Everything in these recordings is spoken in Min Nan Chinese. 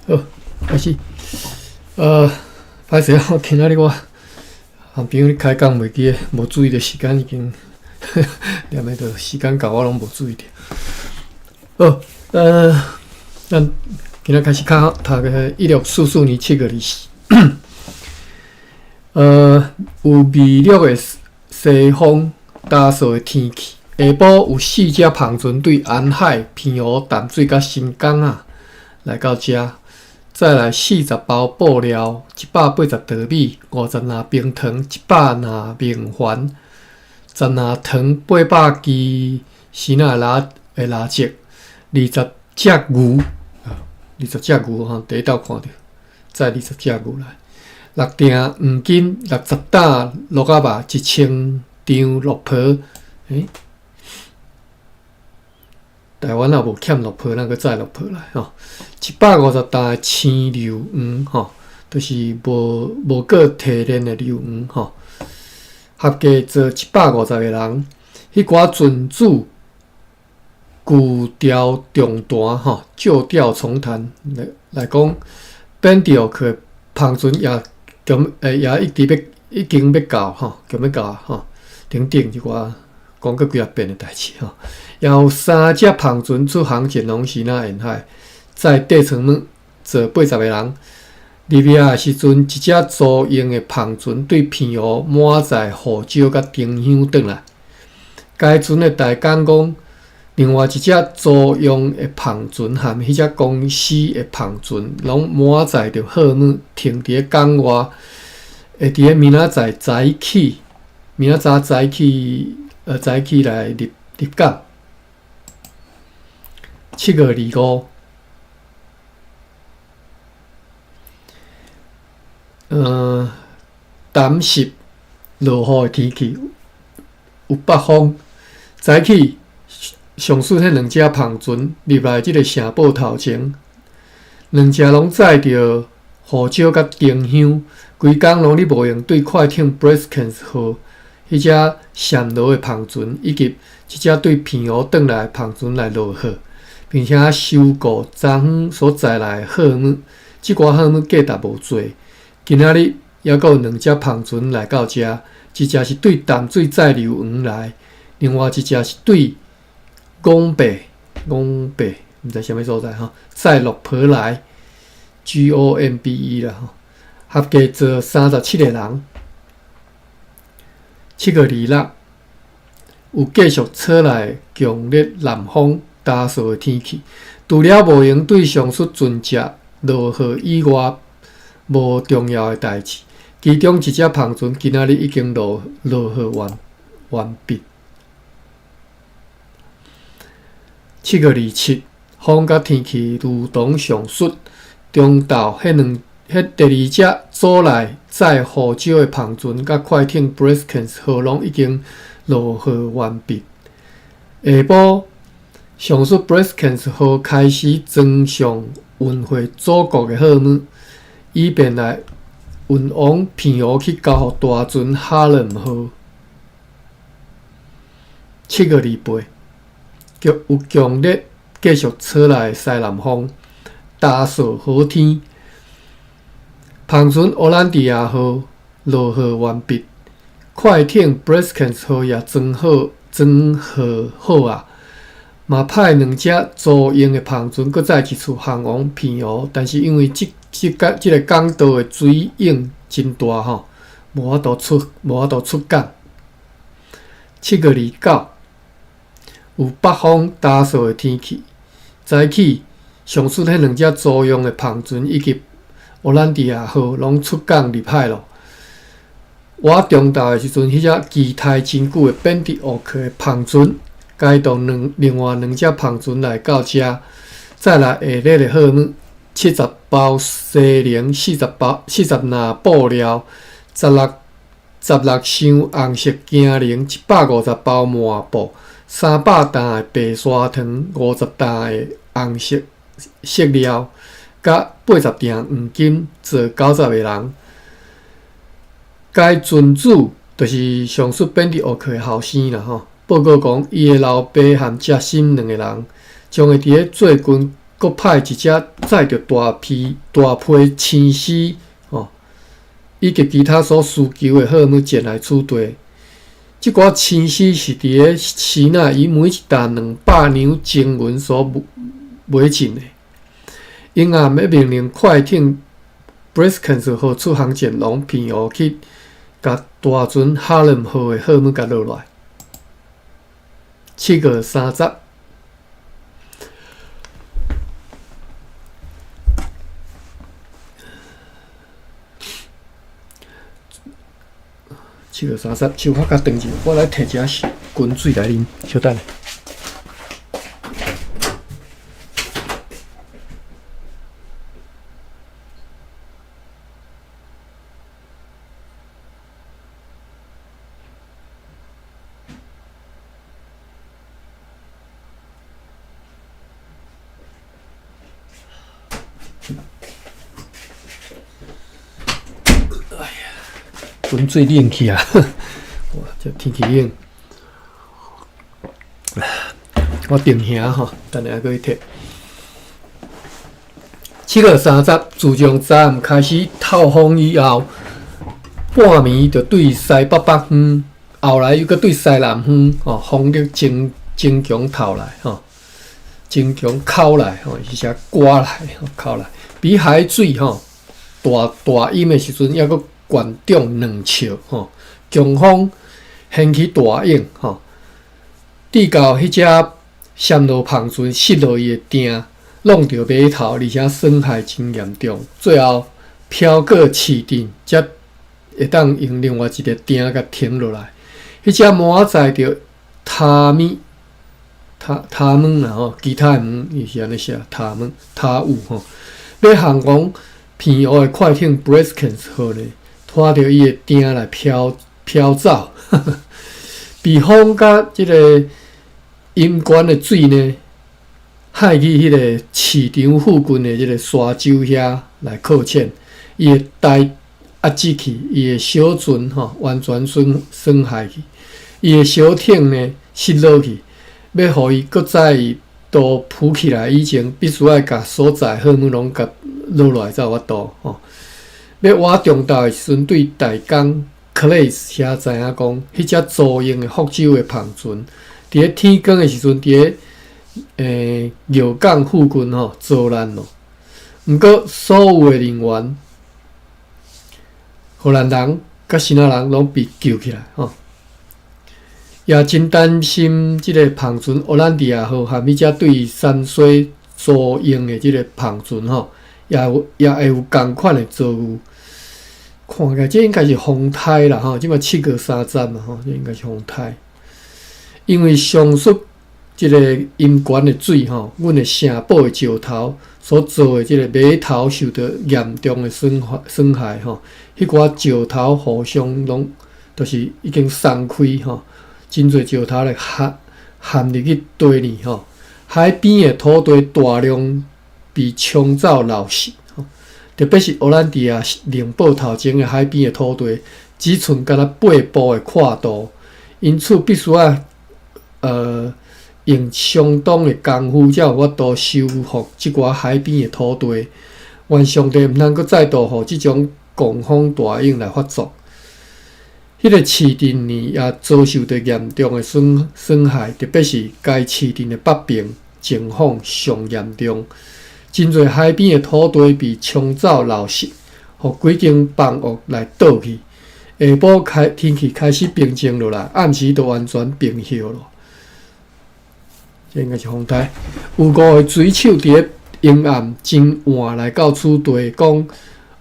好，開始。歹勢啊，今仔日我和朋友咧開講，袂記得無注意著時間已經連的著時間到，我攏無注意著。好，咱今仔開始較讀個1644年7月24。有微弱的西風，焦燥的天氣。下晡有四隻帆船對沿海、澎湖、淡水佮新港仔來到遮，載來40包布料、180袋米、50籃冰糖、100籃明礬、10籃800支生仔的蠟燭、20隻牛，二十隻牛吼，第一道看著，載20隻牛來，六鈿黃金、60擔鹿仔肉、1000張鹿皮，欸，台灣也無欠鹿皮，咱閣載鹿皮來吼。150擔的青硫黃吼，就是無過提煉的硫黃吼，合計坐150個人。彼寡船主舊調重彈吼，舊調重彈來講，變著去帆船也咁也一直欲已經欲到吼，強欲到吼，等等這寡講過幾仔遍的代誌吼。也有三隻帆船出航前往支那沿海，載底層物坐80個人。入夜的時陣，一隻租用的帆船對澎湖滿載胡椒佮丁香轉來。該船的大港講，另外一隻租用的帆船和彼隻公司的帆船，攏滿載著貨物，停佇咧港外，會佇咧明仔載早起，明仔早早起，早起來入港。7月25，澹濕落雨的天氣，有北風。早起上述彼兩隻帆船入來這个城堡頭前，兩隻攏載著胡椒佮丁香，規工攏咧無閒對快艇 Breskens 號彼隻暹羅的帆船，以及這隻對澎湖轉來的帆船來落貨，並且收購昨昏所載來的貨物。這寡貨物價值無濟。今仔日猶閣有兩隻帆船來到遮，一隻是對淡水載硫黃來，另外一隻是對貢白貢白，毋知啥物所在吼，載鹿皮來，GOMBE 啦吼，合計坐37個人。7月26，有繼續吹來強烈南風，焦燥的天氣。除了無閒對上述船隻落貨以外，無重要的代誌。其中一隻帆船今仔日已經落貨完畢。7月27，風佮天氣如同上述。中晝，彼第二隻組內載胡椒的帆船佮快艇 Breskens 號攏已經落貨完畢。下晡，上述 Breskens 號開始裝上運回祖國的貨物，以便來運往澎湖去交予大船哈倫號。7月28，有強烈繼續吹來的西南風，焦燥好天。帆船奧蘭迪亞號落貨完畢，快艇 Breskens 號也裝貨好啊，嘛派兩隻租用的帆船閣再一次航往澎湖，但是因為這個港道的水湧真大吼，無法度出港。7月29，有北風焦燥的天氣，早起上述彼兩隻租用的帆船以及奧蘭迪亞號攏出港入海咯。我中晝的時陣，彼隻期待真久的本地奧克的帆船，該同另外兩隻帆船來到遮，載來下列的貨物：70包西寧、40籃布料、16箱紅色金龍、150包麻布、300擔的白砂糖、50擔的紅色色料，佮80鈿黃金，坐90個人。該船主就是上述本地學課的後生啦吼。報告講，伊的老爸和傑森兩個人將會佇咧最近閣派一隻載著大批大批青絲吼，以及其他所需求的貨物前來此地。這寡青絲是佇咧支那以每一擔200兩精銀所買進的。英暗欲命令快艇 Breskens 號出航前，攏澎湖去共大船哈倫號的貨物共落來。7月30。7月30，手較較長者，我來提一下滾水來啉，稍等下。哎呀，滾水冷去啊！哇，這天氣冷。我定兄吼，等下閣去提。7月30，自從昨暗開始透風以後，半暝就對西北北方，後來又閣對西南方，吼，風力增增強透來，吼，增強口來，吼，是寫刮來，口來，比海水吼大大淹的時陣，猶閣懸重2尺，吼，強風掀起大湧，吼，直到彼隻暹羅帆船失落伊的碇，弄著碼頭，而且損害真嚴重。最後飄過市鎮，才會當用另外一个碇共停落來。彼隻滿載著塔米塔塔門啦吼，其他的門伊是按呢寫塔門塔霧吼。欲航往澎湖的快艇 Breskens 號呢，拖著伊的碇來飄飄走，被風佮這个陰懸的水呢，害去彼个市場附近的這个沙洲遐來擱淺，伊會呆壓制去，伊的小船吼完全損損害去，伊的小艇呢失落去，欲予伊閣再度浮起來以前，必須愛共所載貨物攏共落落來才有法度吼。欲倚中晝的時陣，對大港 Claes 遐知影講，彼隻租用的福州的帆船，佇咧天光的時陣，佇咧廟港附近吼遭難咯。毋過所有的人員，荷蘭人佮支那人攏被救起來吼，也真擔心這个帆船荷蘭迪亞號和彼隻對山西租用的這个帆船吼，也有也會有仝款的遭遇。看起來這應該是風颱啦吼，這馬7月30嘛吼，這應該是風颱。因為上述這个陰懸的水吼，阮的城堡的石頭所做的這个碼頭受著嚴重的損害損害吼，彼寡石頭互相攏都是已經鬆開吼，真濟石頭咧陷陷入去地裡吼，海邊的土地大量被沖走流失吼，特別是荷蘭迪亞寧堡頭前的海邊的土地，只剩干焦8步的闊度，因此必須愛用相當的工夫，才有法度修復這寡海邊的土地。願上帝毋通閣再度予這種狂風大湧來發作。彼个市鎮呢，也遭受著嚴重的損損害，特別是該市鎮的北邊情況上嚴重。真濟海邊的土地被沖走流失，予規間房屋來倒去。下晡開天氣開始平靜落來，暗時就完全平息咯。這應該是風颱。有五个水手佇咧陰暗真晚來到此地，講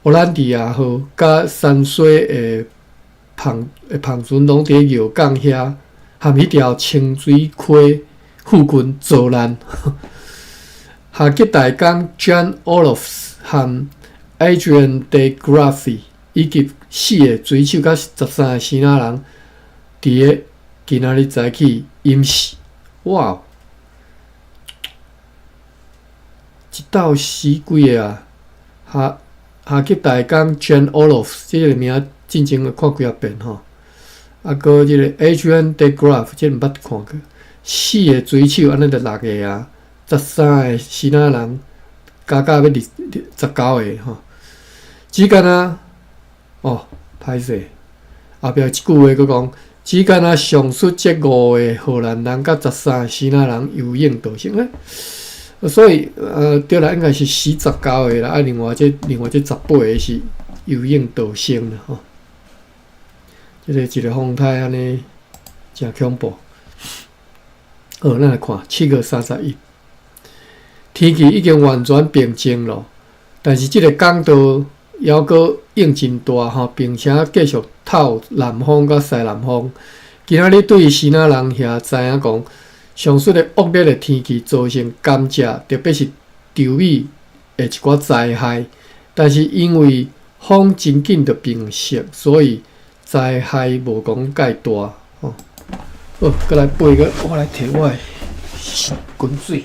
荷蘭迪亞號佮山西的帆的帆船攏佇咧廟港遐，和彼條清水溪附近遭難。下級大工 Jan Olofs 和 Adrian de Graaf 以及四个水手佮13个支那人，佇咧今仔日早起淹死。哇！一鬥死幾个啊？下下級大工 Jan Olofs 這个名進前看幾仔遍吼。啊，閣這个 Adrian de Graaf 這毋捌看過。四个水手按呢就六个啊，13个支那人。加加欲29个吼。只干焦哦，歹勢，後壁一句話閣講，只干焦上述這五个荷蘭人佮13个支那人游泳逃生咧。所以，對啦，應該是死十九个啦，啊，另外這18個是游泳逃生啦，吼。這個一个風颱按呢，誠恐怖。好，咱來看7月31，天氣已經完全平靜咯，但是這个港道猶閣湧真大吼，並且繼續透南風佮西南風。今仔日對支那人遐知影講，上述的惡劣的天氣造成甘蔗，特別是稻米的一寡災害。但是因為風真緊就平息，所以災害無講蓋大吼。好，閣來八月，我來提我的滾水。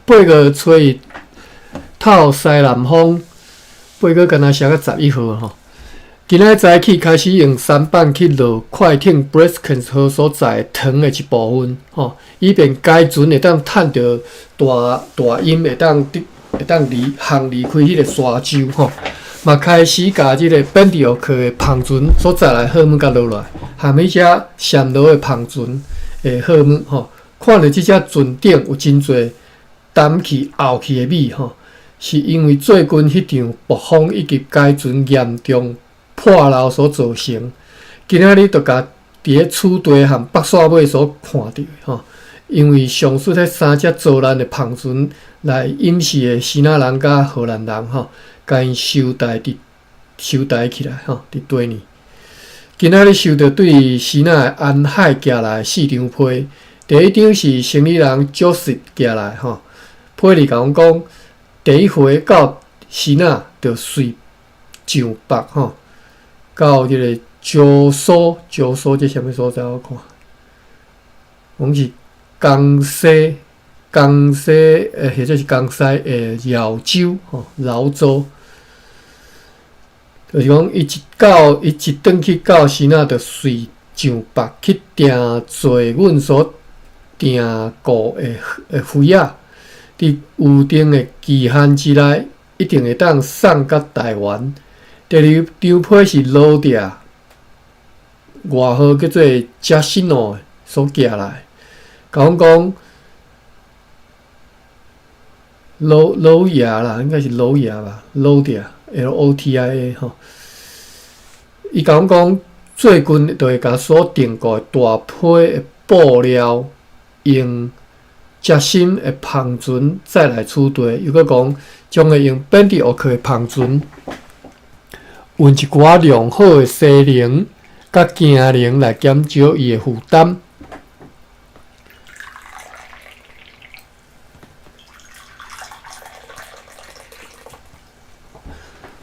8月初一，透西南風，8月敢若寫到11號吼。今仔早起開始用舢板去落快艇 Breskens 號所載糖的一部分，吼，以便該船會當趁著大大陰會當會當離航離開彼个沙洲，吼。嘛開始共這个本地奧克的帆船所載來貨物共落來，含彼隻暹羅的帆船的貨物，吼。看著這隻船頂有真濟澹去漚去的米，吼，是因為最近彼場暴風以及該船嚴重破漏所造成。今仔日就共佇咧此地和北線尾所看著的，吼，因為上述彼三隻遭難的帆船內隱士的支那人佮荷蘭人，吼，共𪜶收台佇收台起來，吼，佇底呢。今仔日收著對支那的安海寄來的四張批。第一張是生理人 Joseph 寄來吼，批裡共阮講，第一回到支那就隨上北吼，到這个蕉蘇，蕉蘇這啥物所在？我看，講是江西，江西或者是江西的饒州吼，饒州，就是講伊一到伊一轉去到支那，就隨上北去訂坐阮所訂購的的飛仔，佇預定的期限之內，一定會當送到台灣。第二張批是羅嗲，外號叫做賈新諾所寄來，共阮講老老爺啦，應該是老爺吧，老嗲 L O T I A 吼。伊共阮講，最近就會共所訂購的大批的布料，用捷心的帆船載來此地，又閣講將會用本地奧克的帆船運一寡良好的西寧佮京寧來減少伊的負擔。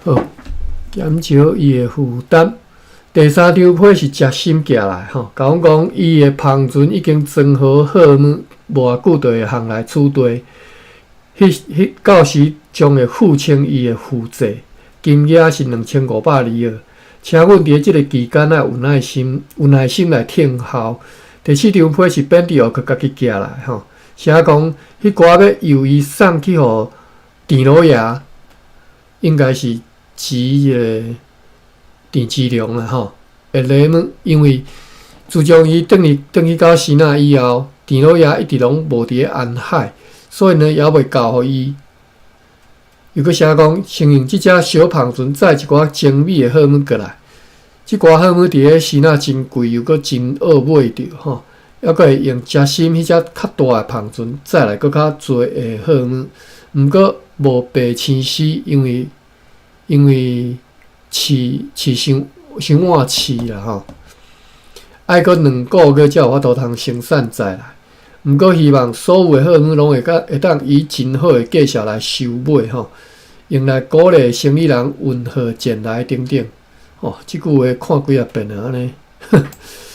好，減少伊的負擔。第三張批是捷心寄來吼，共阮講伊的帆船已經裝好貨物，無偌久就會航來此地。彼彼到時將會付清伊的負債，金額是2500里爾。請阮佇這个期間愛有耐心，有耐心來等候。第四張批是本地奧克家己寄來吼，寫講彼寡欲由伊送去予鄭老爺，應該是指這个鄭芝龍啦吼，的禮物，因為自從伊轉去轉去到支那以後，鄭老爺一直攏無佇咧安海，所以呢，猶未交予伊。又閣寫講，先用這隻小帆船載一寡精美的貨物過來，這寡貨物佇咧支那真貴，又閣真惡買著吼，猶閣會用捷心彼隻較大的帆船載來閣較濟的貨物，毋過無白青絲，因為因為飼飼傷傷晚飼啦吼，愛閣兩個月才有法度通生產載來。毋過希望所有的貨物攏會甲會當以真好的價數來收買吼，用來鼓勵生理人運貨前來等等。吼，這句話看幾仔遍啊，按呢，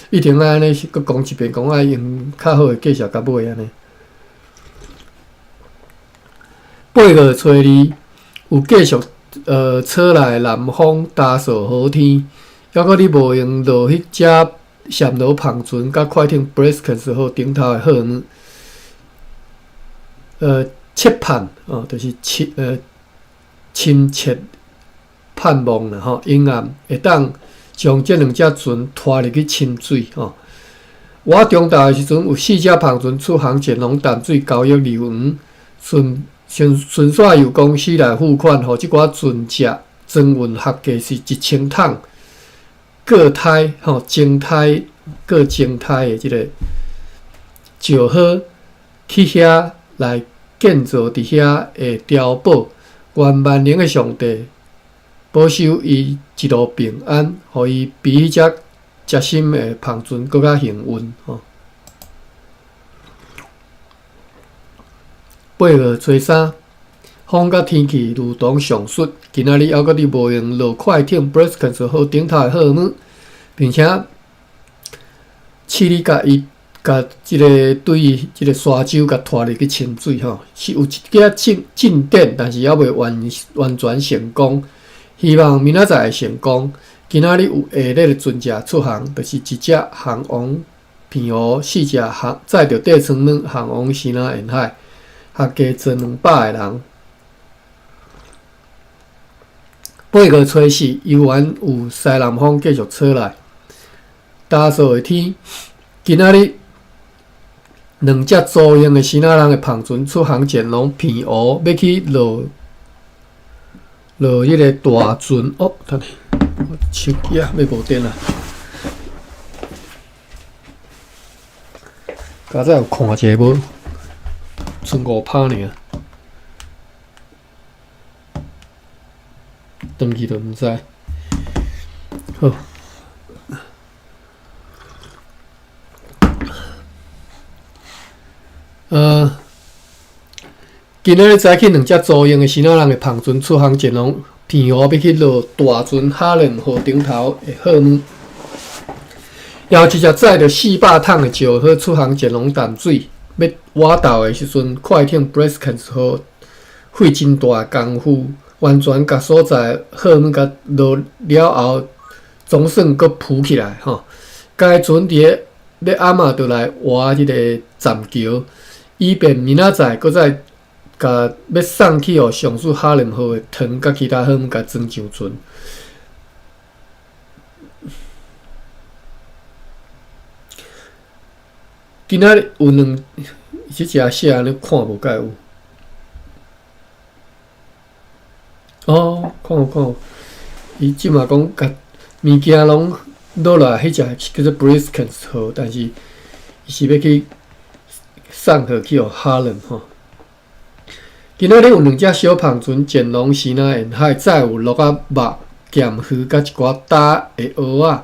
一定愛按呢閣講一遍，講愛用較好的價數共買按呢。8月初2，有繼續吹來南風，焦燥好天，猶閣你無閒落彼隻暹羅帆船佮快艇 Breskens 號頂頭的貨物，切盼哦，就是深切盼望啦吼，永暗會當將這兩隻船拖入去深水吼。我中晝的時陣，有四隻帆船出航前往淡水交易鰡魚，順順順紲由公司來付款，予這寡船隻裝運合計是1000桶過胎吼，精胎過精胎的這个石膏去遐來建造佇遐的碉堡。願萬能的上帝保守伊一路平安，予伊比彼隻捷心的帆船閣較幸運吼。8月初3，風佮天氣如同上述。今仔日猶閣佇無閒落快艇 Breskens 號頂頭的貨物，並且試咧共伊共這个對伊這个沙洲共拖入去深水吼，是有一寡進進展，但是猶未完完全成功。希望明仔載會成功。今仔日有下列的船隻出航，就是一隻航王澎湖，四隻航載著底艙物航往西南沿海，合計載200个人。8月初4，猶原有西南風繼續吹來，焦燥的天。今仔日兩隻租用的支那人的帆船出航前往澎湖，欲去落落彼个大船。哦，等下，我手機啊，欲無電啊。剛才有看一下無？賰5拍爾，轉去就毋知。好。今仔日早起，兩隻租用的支那人的帆船出航前往澎湖，欲去落大船哈倫號頂頭的貨物。也有一隻載著400桶的石膏出航前往淡水，欲倚斗的時陣，快艇 Breskens 號費真大的工夫，完全共所在貨物共落了後，總算閣浮起來吼。該船佇咧欲暗仔就來倚這个棧橋，以便明仔載閣再共欲送去予上述哈倫號的糖佮其他貨物共裝上船。今仔日有兩，這隻寫按呢看無蓋有。哦，看有看有，伊這馬講共物件攏落來，彼隻叫做 Breskens 號，但是伊是欲去送貨去予哈倫吼。今仔日有兩隻小帆船前往西南沿海，載有鹿仔肉、鹹魚佮一寡焦的蚵仔，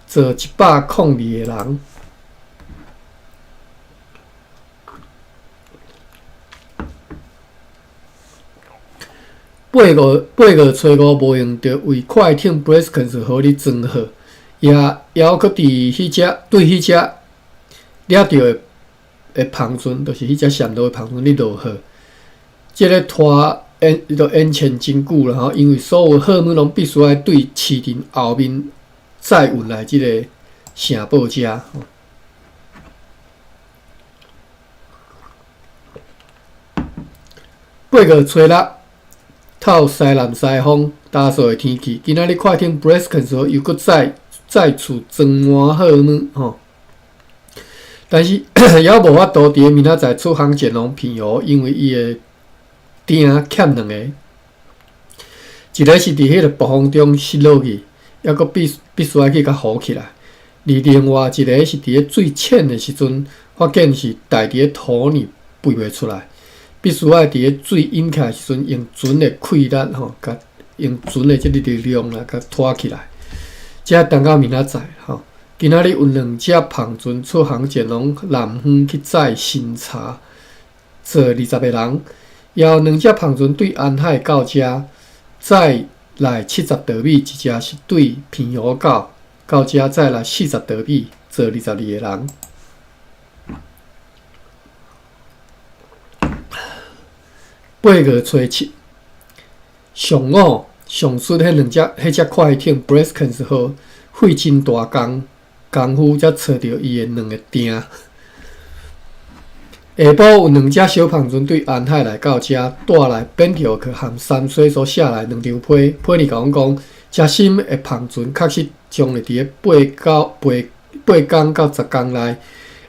坐102个人。8月初5無閒著為快艇 Breskens 號咧裝貨，也猶閣佇彼隻對彼隻掠著的的帆船，就是彼隻暹羅的帆船咧落貨。這个拖延就延遲真久啦吼，因為所有貨物攏必須愛對市鎮後面載運來這个城堡遮。8月初6，透西南西風，焦燥的天氣。今仔日快艇 Breskens 又閣再再次裝滿貨物吼，但是猶無法度佇明仔載出航前往澎湖，因為伊的釘欠兩個，一个是佇彼个暴風中失落去，猶閣必必須愛去共補起來；而另外一个是佇咧水淺的時陣，發現是袋佇咧土裡飛袂出來。必須愛佇咧水湧起來時陣，用船的氣力吼，共用船的這个力量來共拖起來。才會等到明仔載吼。今仔日有兩隻帆船出航前往南方去載新茶，載20個人。也有兩隻帆船對安海到遮，載來70稻米；一隻是對澎湖港到遮，載來40稻米，載22個人。8月初7，上午上述彼兩隻彼隻快艇 Breskens 號費真大工工夫，才揣著伊的兩個碇。下晡有兩隻小帆船對安海來到遮，帶來扁條克和三水所寫來兩張批，批裡共阮講，遮新的帆船確實將會佇咧8到8、8工到10工內，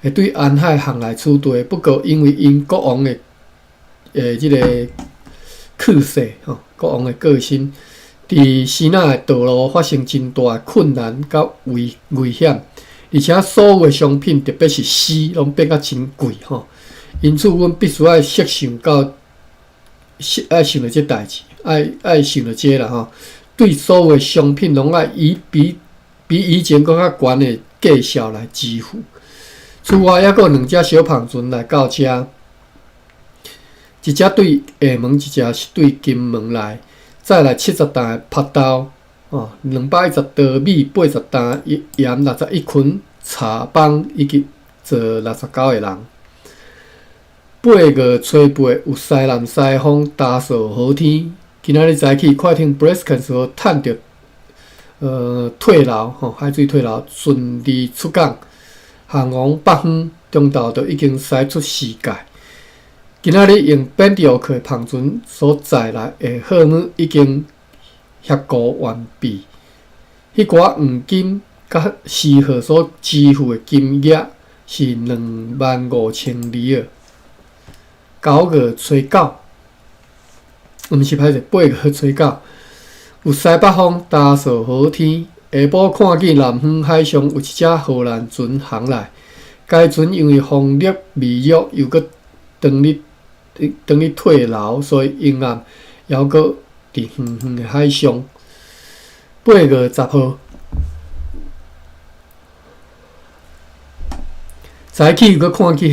會對安海航來此地。不過因為𪜶國王的這个去勢吼，國王的過身，佇支那的道路發生真大的困難佮危險，而且所有的商品，特別是絲，攏變甲真貴吼。因此，阮必須愛設想到，愛想著這代誌，愛想著這啦吼。對所有的商品，攏愛以比以前閣較懸的價數來支付。此外，猶閣有兩隻小帆船來到遮。一隻對廈門，一隻是對金門來，載來70擔的曝豆，哦，210稻米，80擔鹽，61捆茶枋，以及載69個人。8月初8，有西南西風，焦燥好天。今仔日早起，快艇 Breskens 號趁著退流吼，海水退流，順利出港，航往北方，中晝就已經駛出視界。今仔日用扁條客帆船所載來的貨物已經協估完畢，彼寡黃金佮絲貨所支付的金額是25,000里爾。9月初9，毋是歹勢，8月初9，有西北風，焦燥好天。下晡看見南方海上有一隻荷蘭船航來，該船因為風力微弱，又閣當日退流，所以永暗猶閣佇遠遠的海上。8月10號，早起又閣看見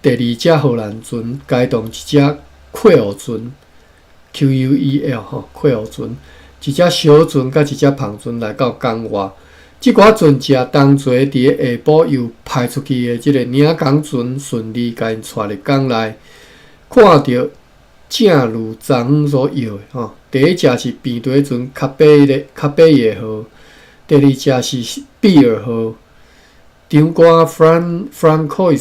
彼第二隻荷蘭船，該同一隻快爾船（Q U E L） 吼，快爾船，一隻小船佮一隻帆船來到港外。這寡船隻同齊佇咧下晡由派出去的這个領港船順利共𪜶帶入港內，看著正如昨昏所約的吼，第一隻是平地船卡貝耶號，第二隻是比爾號。長官 Francois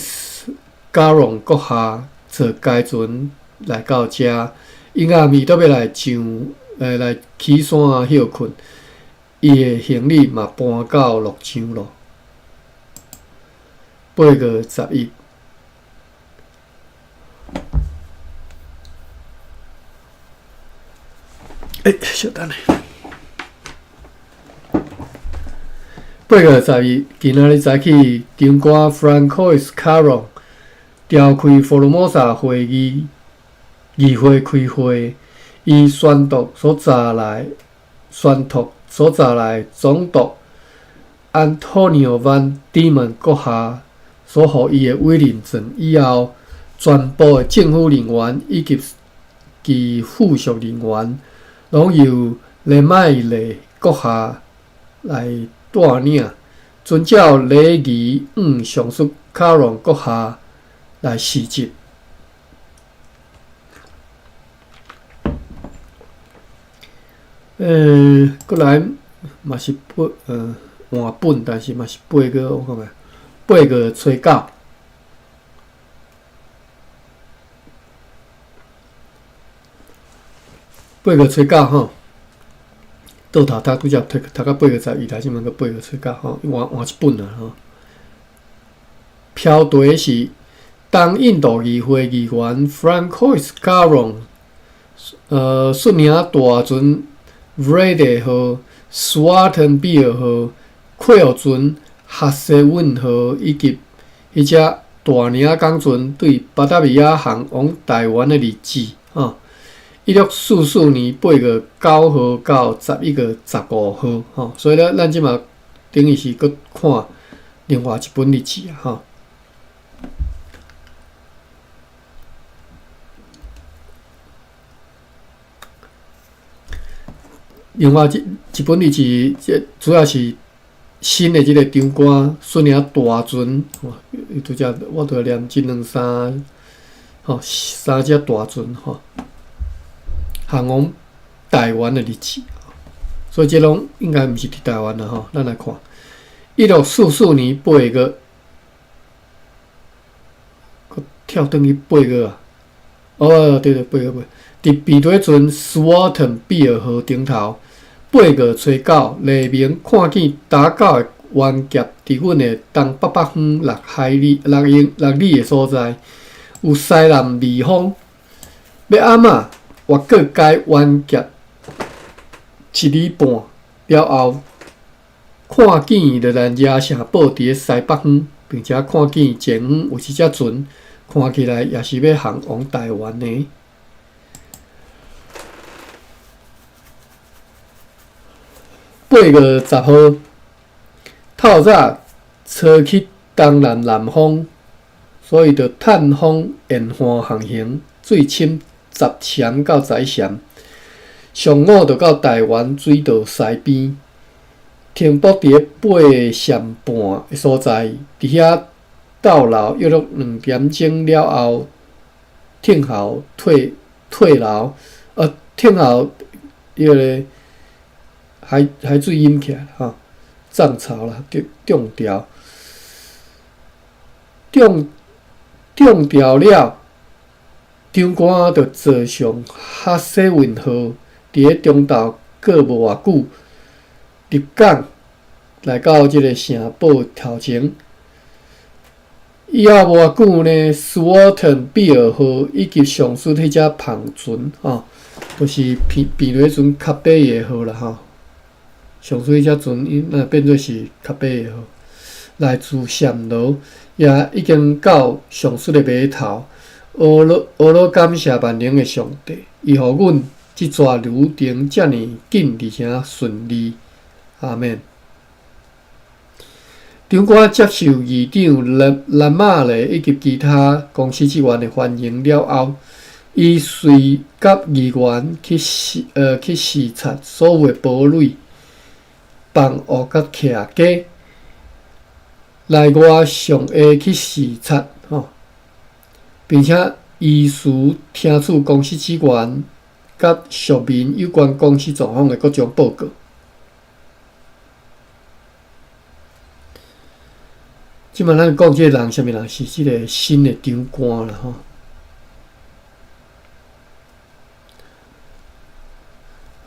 Garon 閣下坐該船來到遮，𪜶暗暝都欲來上來起山歇睏。伊的行李嘛搬到樂章咯。8月11，欸，稍等下。8月12，今仔日早起，長官 Francois Caron 召開福爾摩沙會議，議會開會，伊宣讀所查來宣讀。所查來總督安東尼奧·萬迪門閣下所予伊的委任狀以後，全部的政府人員以及其附屬人員，攏由雷麥雷閣下來帶領，遵照禮儀，向上述卡隆閣下來示職。閣來嘛是八換本，但是嘛是八月，我看覓，8月初9，8月初9吼，倒頭讀拄才讀讀到8月12來，這擺閣八月初九吼，換換一本啊吼。標題是東印度議會議員 Francois Caron，率領大船。Vrede 號、斯瓦滕比爾號、奎爾船、哈塞溫號以及彼隻大大领港船对巴达维亚航往台湾的日志，吼，1644年8月9号到11月15号，吼，所以咧，咱這馬等於是閣看另外一本日志啊，吼。另外一一本日志，這主要是新的這个長官率領大船，吼，伊拄才我拄念這兩三，吼，三隻大船，吼，航往台灣的日志，所以這攏應該毋是佇台灣啦，吼，咱來看，1644年8月，閣跳轉去八月啊，哦，對對，八月八，佇彼得船斯沃頓比爾號頂頭，8月初9，黎明看見打狗的冤結佇阮的東北北方六海里、六英、六里的所在，有西南二風，欲按怎越過該冤結一里半了後，看見熱蘭遮城堡佇咧西北方，並且看見前方有一隻船，看起來也是欲航往台灣的。8月10號，透早吹起東南南風，所以就探風沿岸航行，水深十暹到十一暹。上午就到台灣水道西邊，停泊佇咧八暹半的所在，佇遐逗留約莫兩點鐘了後，聽候退退流，聽候彼个。海海水淹起來吼，漲潮啦，漲漲潮，漲漲潮了，長官就坐上哈西運號，佇咧中晝過無偌久，入港來到這个城堡頭前。以後無偌久呢，斯沃頓比爾號以及上述彼隻帆船吼，就是平平螺船卡貝爾號啦吼。上述彼隻船，伊若變做是卡貝爾號，來自暹羅，也已經到上述的碼頭。阿羅阿羅感謝萬能的上帝，伊予阮這逝旅程遮爾緊而且順利。阿們。長官接受議長藍藍馬雷以及其他公司職員的歡迎了後，伊隨佮議員去視去視察所有的堡壘。房屋佮徛家，內外上下去視察，吼，並且依時聽取公司職員佮屬民有關公司狀況的各種報告。這擺咱講這个人，啥物人？是這个新的長官啦，吼。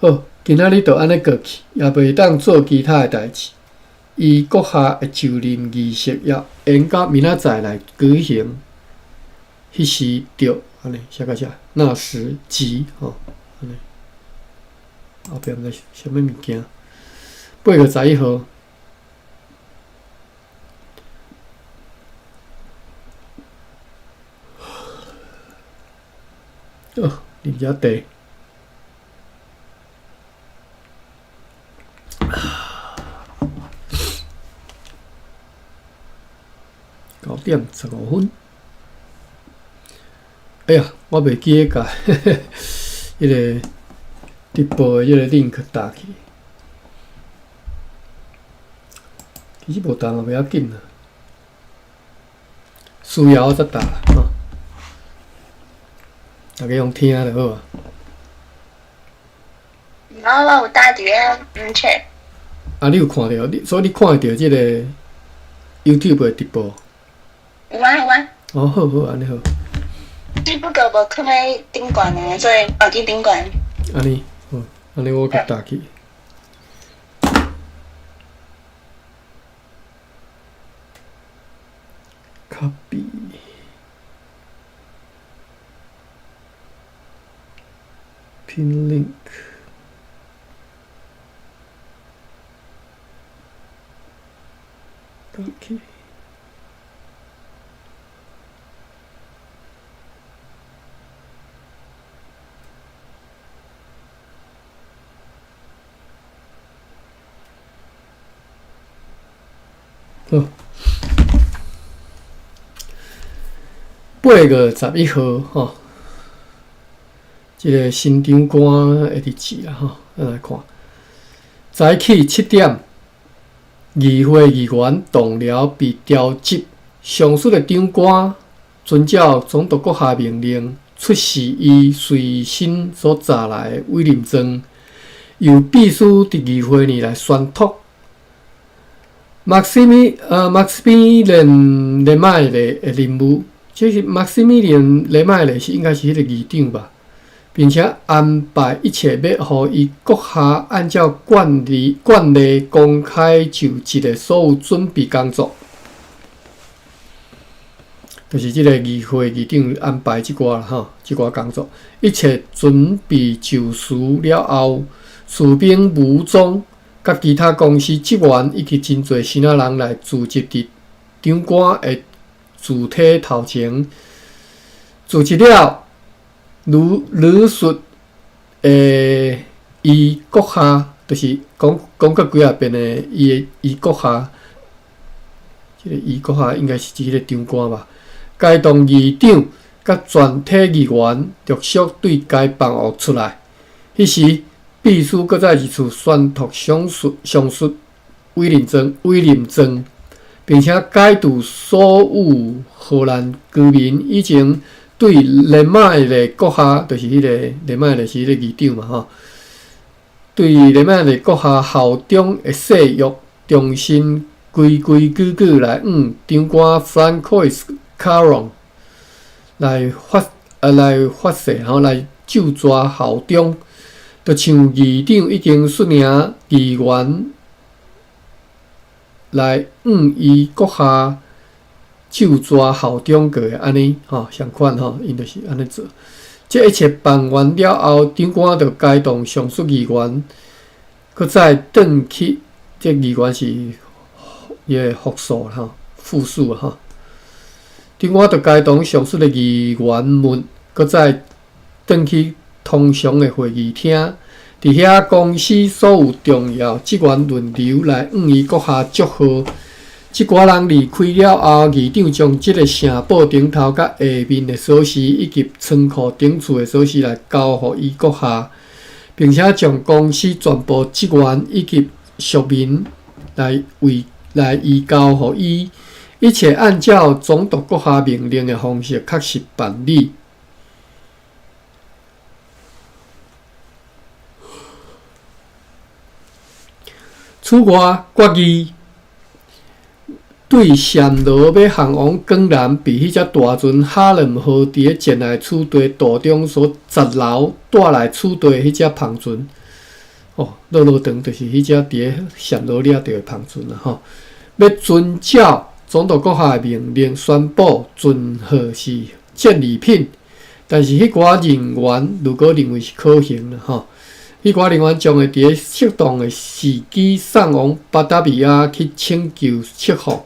好。今仔日就按呢過去，也袂當做其他的代誌。伊閣下的就任儀式要延到明仔載來舉行。彼時就按呢寫到遮，那時即吼，按呢後壁毋知啥物物件。8月11號，哦，啉遮茶。9點15分。哎呀，我袂記得共彼个直播的彼个 link 打去。其實無打嘛袂要緊啦，需要我才打吼。大家用聽就好啊。我有打佇咧嗯 chat。啊，你有看著？你所以你看會著這个 YouTube 的直播？有啊有啊。哦，好好，按呢好。只不過無囥佇頂懸的，所以放佇頂懸。按呢，好，按呢我閣打去。Copy。Pin link。OK。好，8月11號吼，這个新長官的日子啦吼，咱來看。早起7點，議會議員同僚被調集，上述的長官遵照總督閣下命令，出示伊隨身所載來的委任狀，由秘書佇議會內來宣讀。馬克西米連雷麥雷的任務，這是馬克西米連雷麥雷是應該是彼個議長吧，並且安排一切欲予伊閣下按照慣例公開就職的所有準備工作，就是這个議會議長安排這寡吼，這寡工作，一切準備就緒了後，士兵武裝。佮其他公司職員以及真濟支那人來聚集佇長官的主體頭前，組織了如如述的伊閣下，就是講講過幾仔遍的伊的伊閣下，這个伊閣下應該是指彼个長官吧？該當議長佮全體議員陸續對該房屋出來，彼時。秘書閣再一次宣讀上述委任狀，並且解除所有荷蘭居民以前對雷麥雷閣下，就是彼个雷麥雷是彼個議長嘛吼，對雷麥雷閣下效忠的誓約，重新規規矩矩來向長官 Francois Caron 來發誓吼，來咒誓效忠。就像議長已經率領議員來向伊閣下咒誓效忠過的按呢吼，相款吼，𪜶就是按呢做。這一切辦完了後，長官就該同上述議員，閣再轉去。這議員是伊的複數吼，複數吼。長官就該同上述的議員們，閣再轉去通常的會議廳，佇遐公司所有重要職員輪流來向伊閣下祝賀。這寡人離開了後，議長將這个城堡頂頭佮下面的鎖匙以及倉庫頂處的鎖匙來交予伊閣下，並且將公司全部職員以及屬民來為來移交予伊。一切按照總督閣下命令的方式確實辦理。此外，決議對暹羅欲航往江南，被彼隻大船哈倫號佇咧前來此地途中所截留帶來此地的彼隻帆船，哦，落落長就是彼隻佇咧暹羅掠著的帆船啦吼。欲遵照總督閣下的命令，宣布船號是戰利品，但是彼寡人員如果認為是可行啦吼。彼寡人員將會佇咧適當的時機送往巴達維亞去請求釋放，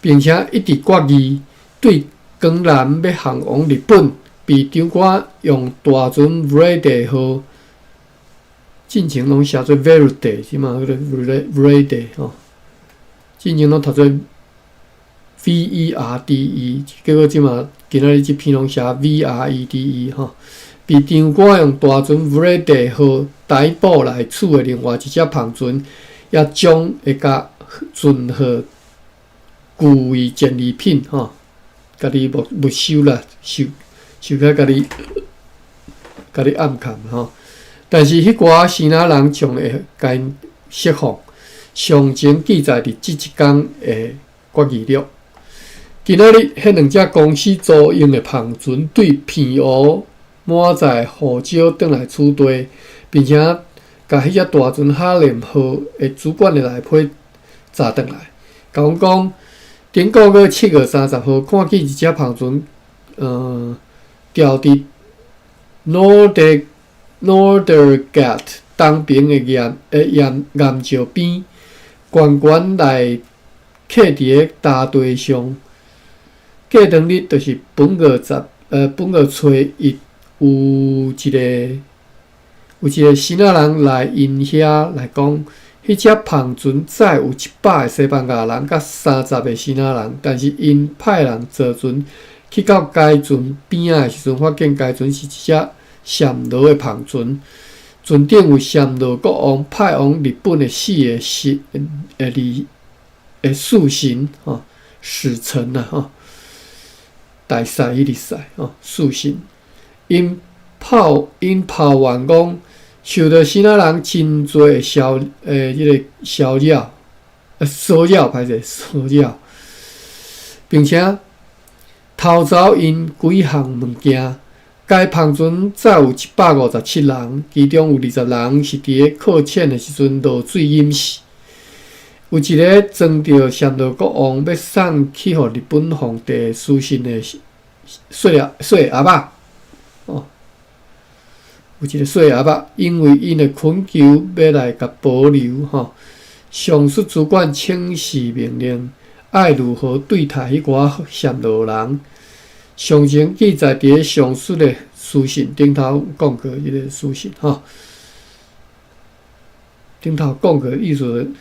並且一直決議對江南欲航往日本，被長官用大船 Vrede 號，進前攏寫做 Verde，這馬叫做 Vrede 吼，進前攏讀做 Verde，結果這馬今仔日這篇攏寫 Vrede 吼。被長官用大船 Vrede 號逮捕來此的另外一隻帆船，也將會共船號據為戰利品吼，家己沒收啦，收收起家己家己暗藏吼。但是彼寡支那人將會共𪜶釋放，詳情記載佇這一工的決議錄。今仔日，彼兩隻公司租用的帆船對澎湖滿載胡椒轉來此地，並且共彼隻大船哈廉號的主管的內批載轉來。共阮講，頂個月7月30號，看見一隻帆船，牢佇 Noordergat 東爿的岩石邊，懸懸來客佇咧礁地上。過當日就是本月初一，有一个支那人來𪜶遐來講，彼隻帆船載有100个西班牙人佮30个支那人，但是𪜶派人坐船去到该船边仔的时阵，发現該船是一隻暹羅的帆船，船頂有暹羅國王派往日本的四个使的二的使臣吼，使臣啊吼，大使彼个使吼，使臣，𪜶抱怨講，受著支那人真濟的騷這个騷擾，騷擾歹勢，騷擾，並且偷走𪜶幾項物件。該帆船載有157人，其中有20人是佇咧擱淺的時陣落水淹死。有一个裝著暹羅國王欲送去予日本皇帝書信的細細盒仔，哦，有一个細盒仔，因為𪜶的懇求欲來共保留吼。上述主管請示命令，愛如何對待彼寡暹羅人？詳情記載佇咧上述的書信頂頭有講過，這个書信吼，頂頭講過意思，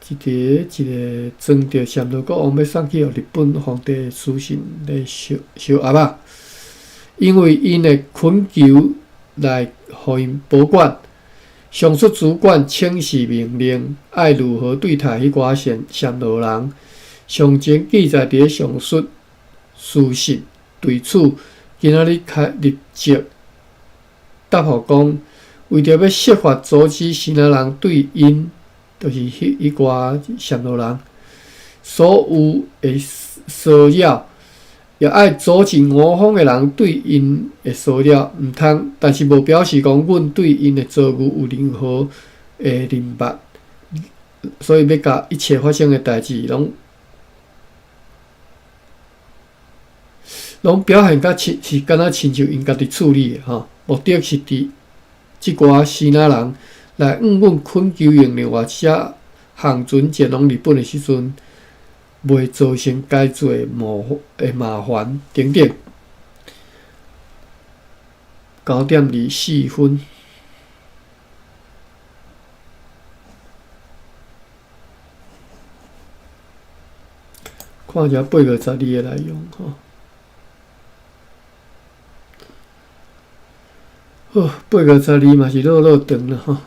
一个一个裝著暹羅國王欲送去予日本皇帝書信的小小盒仔，因為𪜶的懇求來予𪜶保管。上述主管請示命令，愛如何對待彼寡暹羅人？詳情記載佇咧上述書信。對此，今仔日開立即答覆講，為著欲設法阻止支那人對𪜶，就是彼寡暹羅人所有的騷擾，也愛阻止我方的人對𪜶的騷擾，毋通，但是無表示講阮對𪜶的遭遇有任何的認捌，所以欲共一切發生的代誌攏表現甲親是敢若親像𪜶家己處理的吼，目的是佇這寡支那人來應阮懇求用另外一隻航船前往日本的時陣，袂造成該做的麻煩等等。9點24分，看一下8月12的內容吼。好，8月12嘛是落落長啦吼，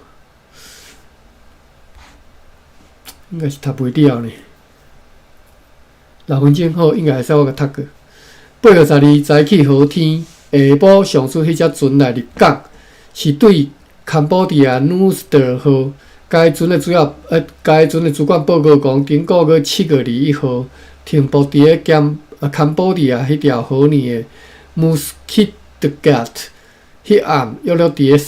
應該是讀袂了呢。6分鐘好，應該會使我共讀過。8月12早起好天，下晡上述彼隻船來入港，是對坎波迪亞努斯特號。該船的主管報告講，頂個月7月21號，停泊佇咧坎波迪亞彼條河裡的姆斯基特加特，彼暗約略佇咧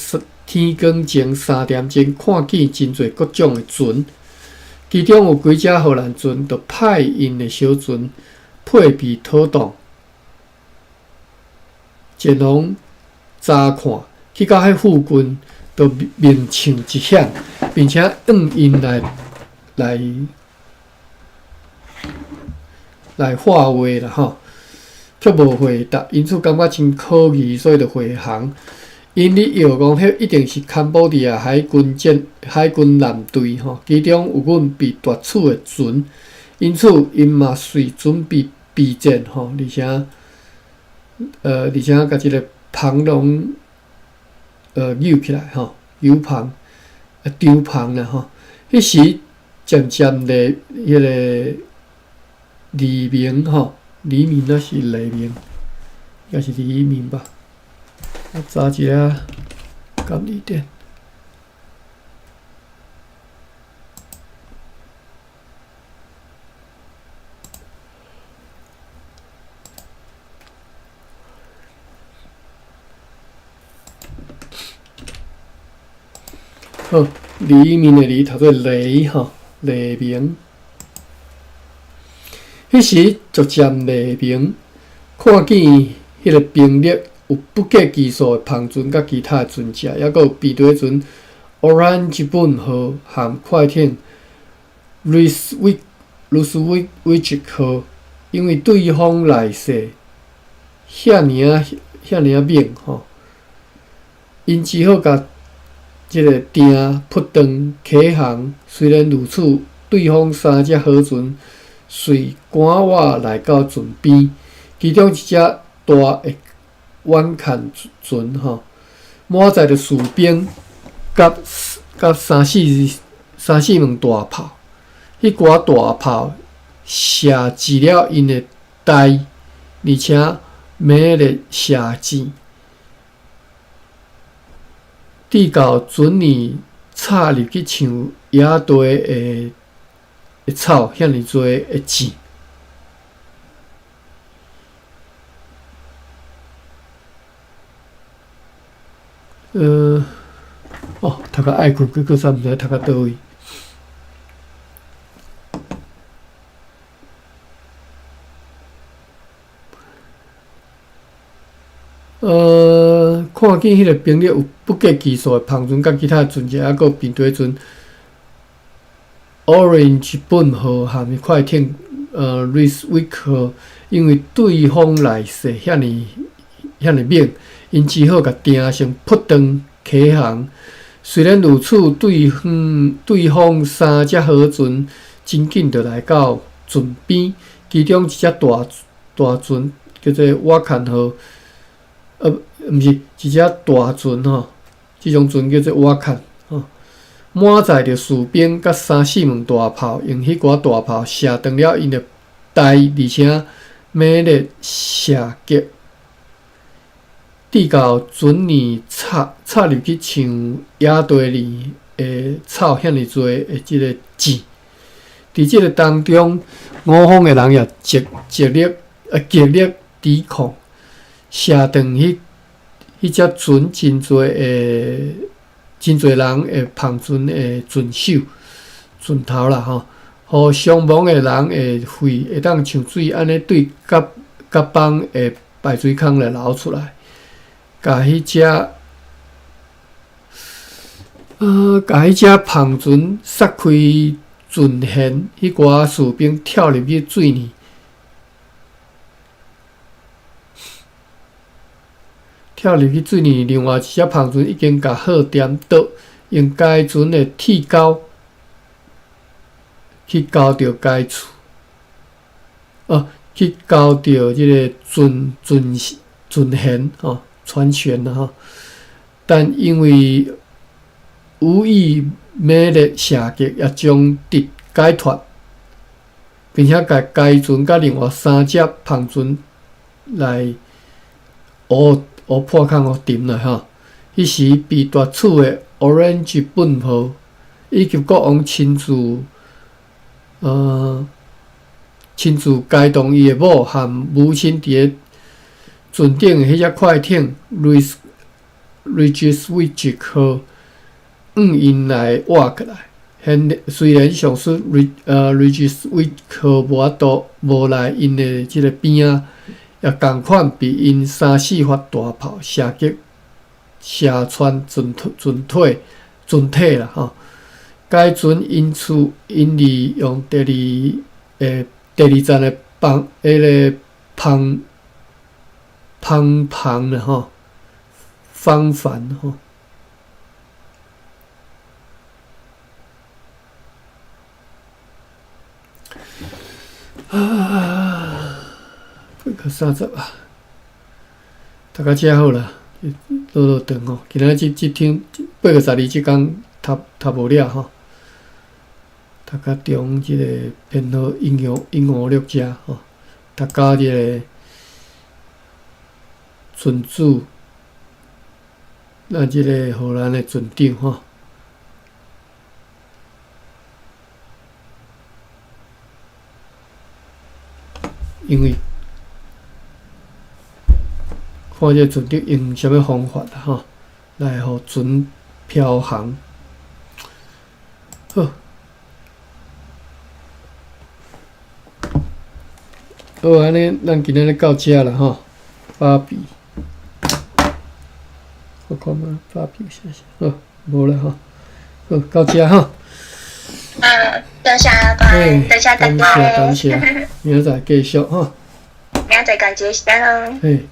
天光前3點鐘，看見真濟各種的船。其中有幾隻荷蘭船，就派𪜶的小船配備妥當，前往查看。去到彼附近，就鳴槍一響，並且向𪜶來發話啦吼，卻無回答，因此感覺真可疑，所以就回航。𪜶咧臆講，彼一定是坎波迪亞海軍艦隊吼，其中有阮被奪取的船，因此𪜶嘛隨準備備戰吼，而且共這个帆攏扭起來吼，扭帆啊，張帆啦吼。彼時漸漸的，彼个黎明吼，黎明抑是黎明，應該是黎明吧。我查一下，敢二點。好，黎明的黎讀做雷吼，黎明。彼時逐漸黎明，看見彼个兵力有不計其數的帆船佮其他的船隻，猶閣有彼得船 Orange 本號和快艇 Ruyswijk 號，因為對方來勢遐爾仔遐爾仔猛吼， 𪜶只好共這个碇撲斷啟航。雖然如此，對方三隻河船隨趕倚來到船邊，其中一隻大的遠看船吼，滿載著士兵佮佮三四三四門大炮，彼寡大炮射擊了𪜶的台，而且猛烈射箭，直到船爾插入去像野地的的草遐爾濟的箭。哦，讀甲愛睏，閣閣煞毋知讀到佗位。看見彼个兵力有不計其數的帆船佮其他船隻，猶閣有平底船 Orange 本號和快艇Ryswick 號，因為對方來勢遐爾遐爾猛，𪜶只好共碇先撲斷啟航。雖然如此，對方對方三隻河船真緊就來到船邊，其中一隻大大船叫做瓦坎號。毋是一隻大船吼，這種船叫做瓦坎吼，滿載著士兵佮三四門大炮，用彼寡大炮射斷了𪜶的台，而且猛烈射擊，直到船爾插插入去像野地裡的草遐爾濟的這个箭。佇這个當中，我方的人也極極力極力抵抗。射斷彼彼隻船真濟的真濟人的帆船的船首、船頭啦吼，予傷亡的人的血會當像水按呢對甲甲幫的排水孔來流出來，共彼隻共彼隻帆船撒開船舷，彼寡士兵跳入去水裡。跳入去水裡，另外一隻帆船已經共號顛倒，用該船的鐵鈎去勾著該處，去勾著這个船船船舷吼，船舷啦吼。但因為無意猛烈射擊，也將敵解脫，並且共該船佮另外三隻帆船來烏。烏破空予沉啦吼！彼時被奪取的 Orange 本號，以及國王親自親自偕同伊的某和母親佇咧船頂的彼隻快艇 Rijswijk 號，向𪜶來倚過來。現雖然上述 Rijswijk 號無法度無來𪜶的這个邊仔。也仝款被𪜶三四發大炮射擊，射穿船船體船體啦吼。該船因此因而用第二第二層的帆，彼个帆帆帆啦吼，帆帆吼。啊！8个30啊，讀到遮好啦，落落長吼。今仔這這天8个12這工讀讀無了吼，讀到中這个編號一五一五六遮吼，讀到這个船主，咱這个荷蘭的船長吼。因為看這個船長用啥物方法吼，來予船飄航。好，好，按呢，咱今仔日到遮啦吼。芭比，我看覓，芭比啥啥，好，無啦吼。好，到遮吼。嗯，多謝阿伯，多謝大家。感謝感謝，明仔載繼續吼。明仔載共一个時間囉。嘿。